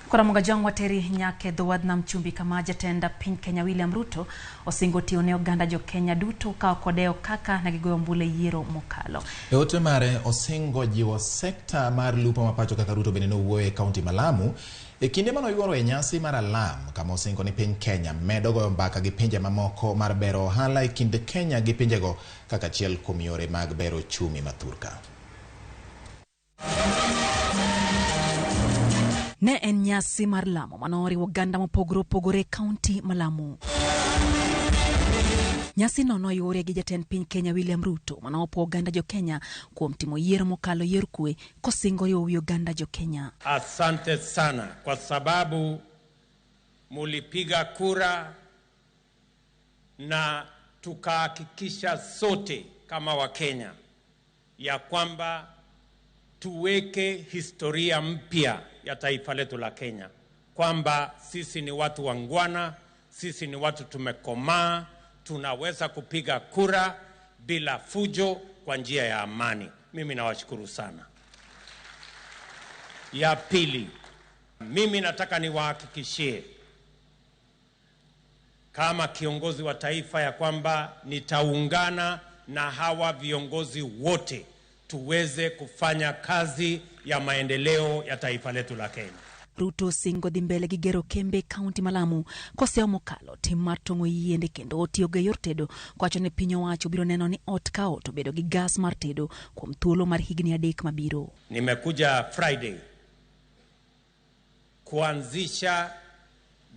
Koro Jong wateri nyaka e dho wadh nam chumbi kama jatend piny Kenya William Ruto osingo tiyo ne oganda jo Kenya duto ka ok odewo kaka ne gigoyo ombulu e yiero mokalo. E ote mare osingo jiwo sekta mar lupo ma pacho kaka Ruto bende nowuoyo e kaunti ma Lamu e kinde mane oyuoro e nyasi mar alam kama osingo ni piny Kenya medo goyo mbaka gi pinje mamoko mar bero ohala e kind Kenya gi pinjego kaka achiel kuom yore mag bero ochumi ma thurka. Ne en nyasi mar lamo mane oriwo oganda mopogore opogore e kaunti ma Lamu. Nyasino noyuore gi jatend piny Kenya William Ruto mane opuo oganda jo Kenya kuom timo yiero mokalo yor kwe kosingo riwo wi oganda jo Kenya. Asante sana kwa sababu mulipiga kura na tukahakikisha sote kama Wakenya ya kwamba tuweke historia mpya ya taifa letu la Kenya, kwamba sisi ni watu wangwana, sisi ni watu tumekomaa, tunaweza kupiga kura bila fujo kwa njia ya amani. Mimi nawashukuru sana. Ya pili, mimi nataka niwahakikishie kama kiongozi wa taifa ya kwamba nitaungana na hawa viongozi wote tuweze kufanya kazi ya maendeleo ya taifa letu la Kenya. Ruto osingo dhi mbele gi gero kembe e kaunti ma Lamu koseyo mokalo tim mar tong'o yiende kendo tiyo gi yor tedo kowacho ni piny owacho biro neno ni ot ka ot obedo gi gas mar tedo kuom thuolo mar higni 3 mabiro. Nimekuja Friday kuanzisha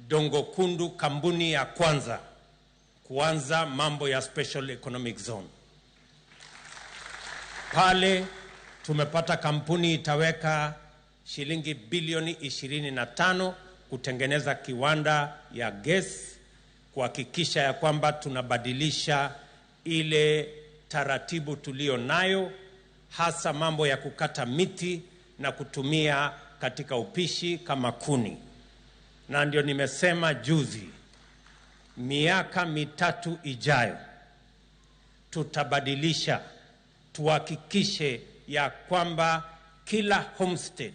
Dongo Kundu, kampuni ya kwanza kuanza mambo ya Special Economic Zone. Pale tumepata kampuni itaweka shilingi bilioni 25 kutengeneza kiwanda ya gas, kuhakikisha ya kwamba tunabadilisha ile taratibu tulio nayo, hasa mambo ya kukata miti na kutumia katika upishi kama kuni. Na ndio nimesema juzi, miaka 3 ijayo tutabadilisha, tuhakikishe ya kwamba kila homestead,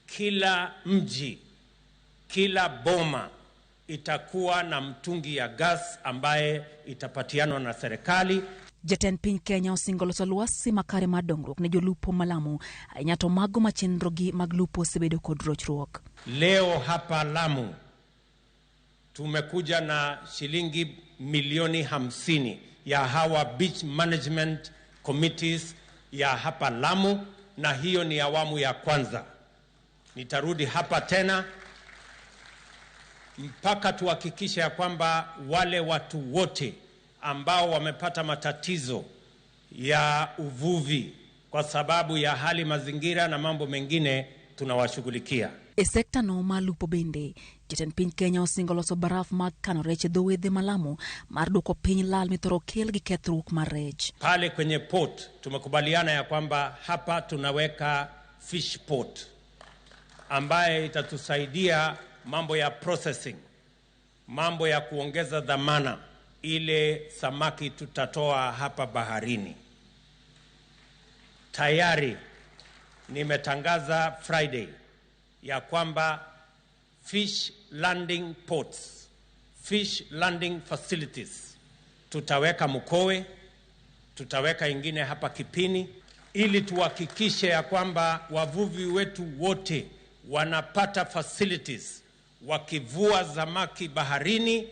kila mji, kila boma itakuwa na mtungi ya gas ambaye itapatianwa na serikali. Jatend piny Kenya osingo loso lwasi makare mar dongruok ne jolupo ma Lamu, ahinya to mago ma chenrogi mag lupo osebedo kod rochruok. Leo hapa Lamu tumekuja na shilingi milioni 50 ya hawa beach management committees ya hapa Lamu, na hiyo ni awamu ya kwanza. Nitarudi hapa tena mpaka tuhakikishe ya kwamba wale watu wote ambao wamepata matatizo ya uvuvi kwa sababu ya hali mazingira na mambo mengine tunawashughulikia. E sekta no mar lupo bende, jatend piny Kenya osingo loso baraf mag kano rech e dho wedhe ma Lamu mar duoko piny lal mithoro kel gi kethruok mar rech. Pale kwenye port tumekubaliana ya kwamba hapa tunaweka fish port ambaye itatusaidia mambo ya processing, mambo ya kuongeza dhamana ile samaki tutatoa hapa baharini. Tayari nimetangaza Friday ya kwamba fish landing ports, fish landing facilities tutaweka Mkowe, tutaweka ingine hapa Kipini, ili tuhakikishe ya kwamba wavuvi wetu wote wanapata facilities wakivua samaki baharini,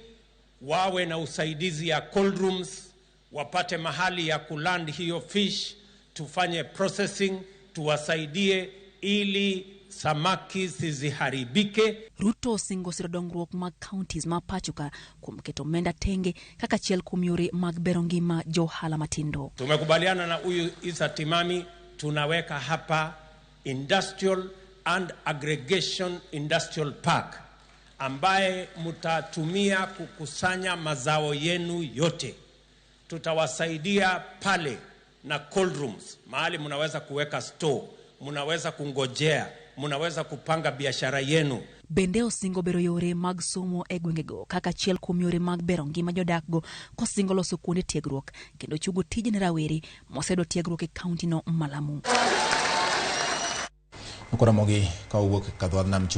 wawe na usaidizi ya cold rooms, wapate mahali ya kuland hiyo fish, tufanye processing, tuwasaidie ili samaki zisiharibike. Ruto osingo siro dongruok mag counties ma pacho ka kuom keto omenda tenge kaka achiel kuom yore mag bero ngima jo ohala matindo. Tumekubaliana na huyu Issa Timami, tunaweka hapa Industrial and Aggregation Industrial Park ambaye mtatumia kukusanya mazao yenu yote. Tutawasaidia pale na cold rooms, mahali mnaweza kuweka store, mnaweza kungojea, mnaweza kupanga biashara yenu. Bende osingo bero yore mag somo e gwengego kaka achiel kuom yore mag bero ngima jodakgo, kosingo loso kuonde tiegruok kendo chugo tije ne rawere moseyudo tiegruok e kaunti no ma Lamu. Koro mogi ka owuok e kadho nam chumbi.